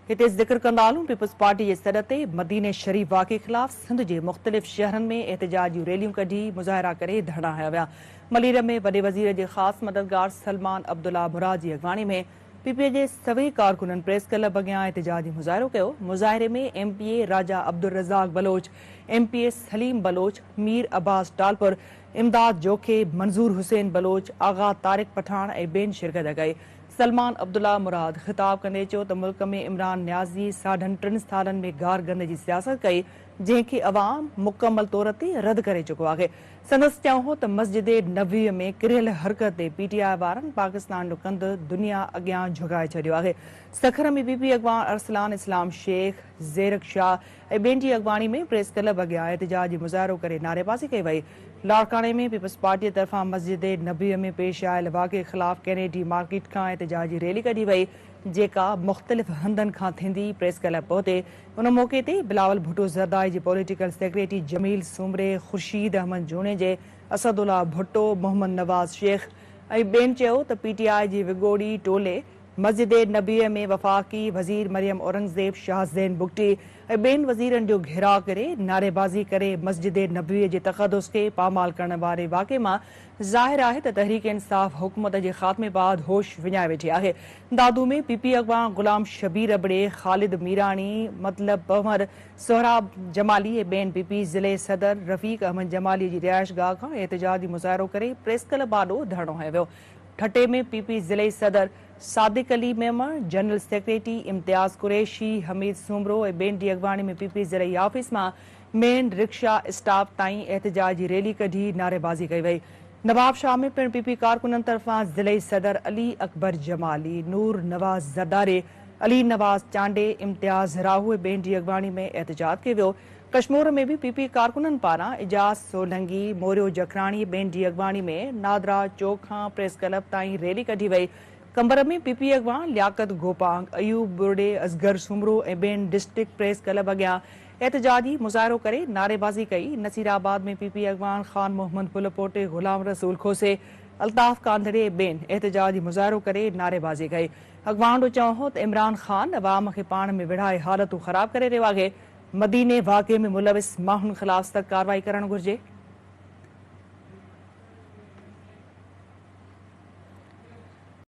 هتي ذڪر ڪندا هلون پيپلز پارٽي جي سڏ تي مديني شريف واقعي خلاف سنڌ جي مختلف شهرن ۾ احتجاجي ريليون ڪڍي مظاهرا ڪري ڌرڻا هنيا ويا. ملير ۾ وڏي وزير جي خاص مددگار سلمان عبدالله مراد جي اڳواڻي ۾ پي پي جي سوين ڪارڪنن پريس ڪلب اڳيان احتجاجي مظاهرو ڪيو. مظاهري ۾ M P A Raja Abdulrazzaq Baloch, M P A Saleem Baloch, Mir Abbas Talpur, Imdad Jokhio, Manzoor Hussain Baloch, Agha Tariq Pathan ۽ ٻين شرڪت ڪئي. سلمان عبدالله مراد خطاب ڪندي چيو ته ملڪ ۾ عمران نيازي ساڍن ٽن سالن ۾ گارگند جي سياست ڪئي، جنهن کي عوام مڪمل طور تي رد ڪري چڪو آهي. سندس چوڻ هو ته مسجد نبوي ۾ ڪريل حرڪت تي پي ٽي آء وارن پاڪستان جو ڪنڌ دنيا اڳيان جهڪائي ڇڏيو آهي. سکر ۾ پي پي اڳواڻ ارسلان اسلام شيخ، زيرڪ شاهه ۽ ٻين جي اڳواڻي ۾ پريس ڪلب اڳيان احتجاجي مظاهرو ڪري نعريبازي ڪئي وئي. لاڙڪاڻي ۾ پيپلز پارٽي طرفان مسجد نبوي ۾ پيش آيل واقعي خلاف ڪينيڊي مارڪيٽ کان احتجاجي ريلي ڪڍي وئي، جيڪا مختلف هنڌن کان ٿيندي پريس ڪلب پهتي. ان موقعي تي بلاول ڀٽو زرداري جي پوليٽيڪل سيڪريٽري جميل سومري، خورشيد احمد جوڻيجي، اسدالله ڀٽو، محمد نواز شيخ ۽ ٻين چيو ته پي ٽي آء جي وڳوڙي ٽولي مسجد نبوي ۾ وفاقي وزير مريم اورنگزيب، شاهه زين بگٽي ۽ ٻين وزيرن جو گهيراء ڪري نعريبازي ڪري مسجد نبوي جي تقدس کي پامال ڪرڻ واري واقعي مان ظاهر آهي ته تحريڪ انصاف حڪومت جي خاتمي بعد هوش وڃائي ويٺي آهي. دادو ۾ پي پي اڳواڻ غلام شبير ابڙي، خالد ميراڻي، مطلب پنهور، سهراب جمالي ۽ ٻين پي پي ضلعي صدر رفيق احمد جمالي جي رهائشگاهه کان احتجاجي مظاهرو ڪري پريس ڪلب آڏو ڌرڻو هنيو ويو. ٺٽي ۾ پي پي ضلعي صدر صادق علي ميمڻ، جنرل سيڪريٽري امتياز قريشي، حميد سومرو ۽ ٻين جي اڳواڻي ۾ پي پي ضلعي آفيس مان مين رڪشا اسٽاپ تائين احتجاجي ريلي ڪڍي نعريبازي ڪئي وئي. نوابشاهه ۾ پڻ پي پي ڪارڪنن طرفان ضلعي صدر علي اڪبر جمالي، نور نواز زرداري، علي نواز چانڊيي، امتياز راهو ۽ ٻين جي اڳواڻي ۾ احتجاج ڪيو ويو. ڪشمور ۾ به پي پي ڪارڪنن پاران اعجاز سولنگي، موريو جکراڻي ٻين جي اڳواڻي ۾ نادرا چوڪ کان پريس ڪلب تائين ريلي ڪڍي وئي. قمبر ۾ پي پي اڳواڻ لياقت گوپانگ، ايوب ٻرڙي، اصغر سومرو ۽ ٻين ڊسٽرڪٽ پريس ڪلب اڳيان احتجاجي مظاهرو ڪري نعريبازي ڪئي. نصيرآباد ۾ پي پي اڳواڻ خان محمد پلپوٽي، غلام رسول کوسي، الطاف ڪانڌڙي ۽ ٻين احتجاجي مظاهرو ڪري نعريبازي ڪئي. اڳواڻن جو چوڻ هو ته عمران خان عوام کي پاڻ ۾ وڙهائي حالتون خراب ڪري رهيو آهي. مديني واقعي ۾ ملوث ماڻهن خلاف سخت ڪارروائي ڪرڻ گهرجي.